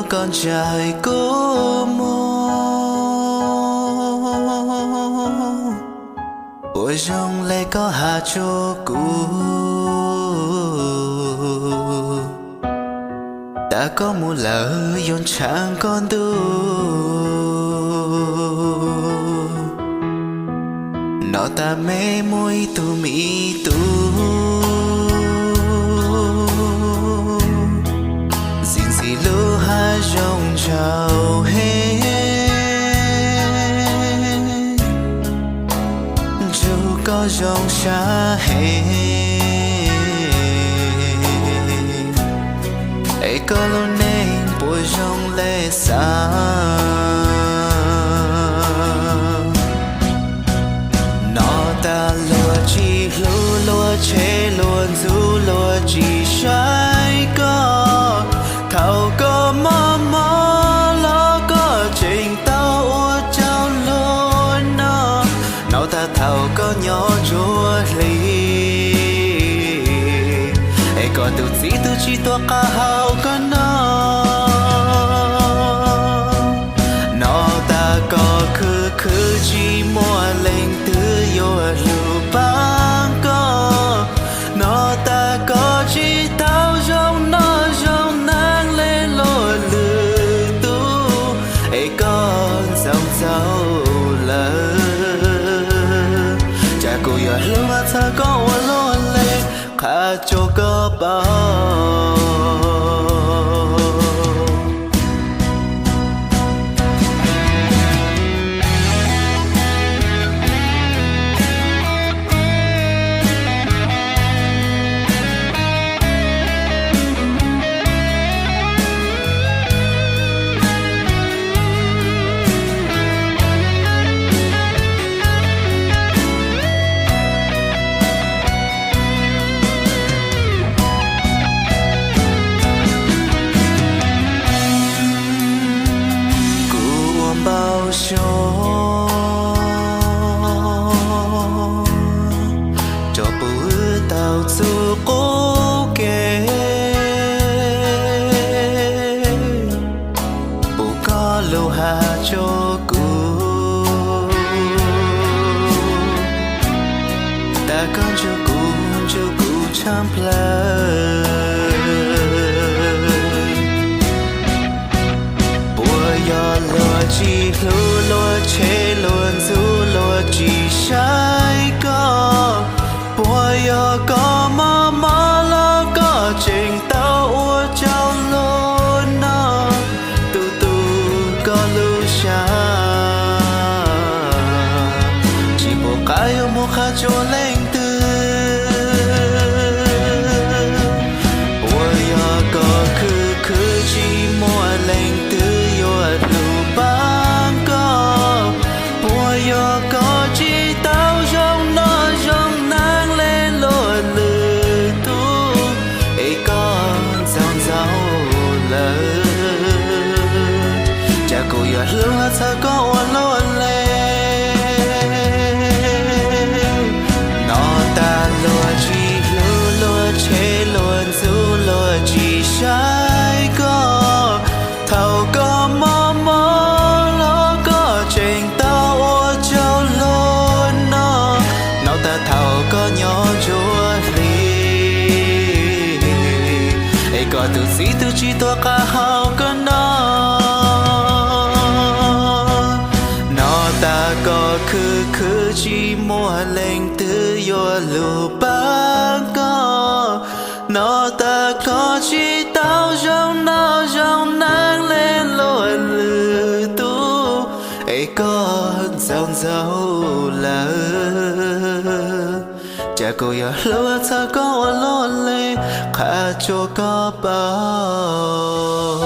Koj ntsais kuv mus, ua zoo le koj has rua kuv, tas koj mus lawm yuav ntshav koj ntuj. No tas me muaj ib tug me tub, ntxim ntxim lub hav zoov ntsaum heev, ntsug koj zoo sab heev, es koj lub neej puas zoo le xav. No tas luag tsis hlub, luag tshev, luag ntxub, luag tsis saib koj. Thaum koj mob mob los koj tseem tau ua rau luag noj. No tas thaum koj nyob ntsuag hli, es koj tus txiv twb tsis tuaj qab hau koj noj. No tas koj khwv khwv tsis muaj leej twg yuav hlub paab koj. No tas koj tsis tau zoo noj zoo hnav le luag lwm tub, es koj ntxaug ntxaug lawm. Cas kuv yuav hlub txhawb koj ua luaj le, qha rua koj paub. Kuv ua npau suav rua puv wb tau txuj qub ke, puv koj lub hav rua kuv, tas koj ntsug kuv, ntsug kuv tshaj plawg. Puas yog luag tsis hlub, luag tshev, luag ntxub, luag tsis saib koj? Puas yog koj mob mob los koj tseem tau ua rau luag noj? Tu tu koj lub sab, tsis pum qab yuav mus qha rua leej twg. Puas yog koj khwv khwv tsis muaj leej twg yuav hlub paab koj? Puas yog koj tsis tau zoo noj zoo hnav le luag lwm tub, es koj ntxaug ntxaug lawm? Cas kuv yuav hlub txhawb koj ua luaj le. No tas luag tsis hlub, luag tshev, luag ntxub, luag tsis saib koj. Thaum koj mob mob los koj tseem tau ua rau luag noj. No tas thaum koj nyob ntsuag hli, es koj tus txiv twb tsis tuaj qab hau koj noj. No tas koj khwv khwv tsis muaj leej twg yuav hlub paab koj. No tas koj tsis tau zoo noj zoo hnav le luag lwm tub, es koj ntxaug ntxaug lawm. Cas kuv yuav hlub txhawb koj ua luaj le, qha rua koj paub.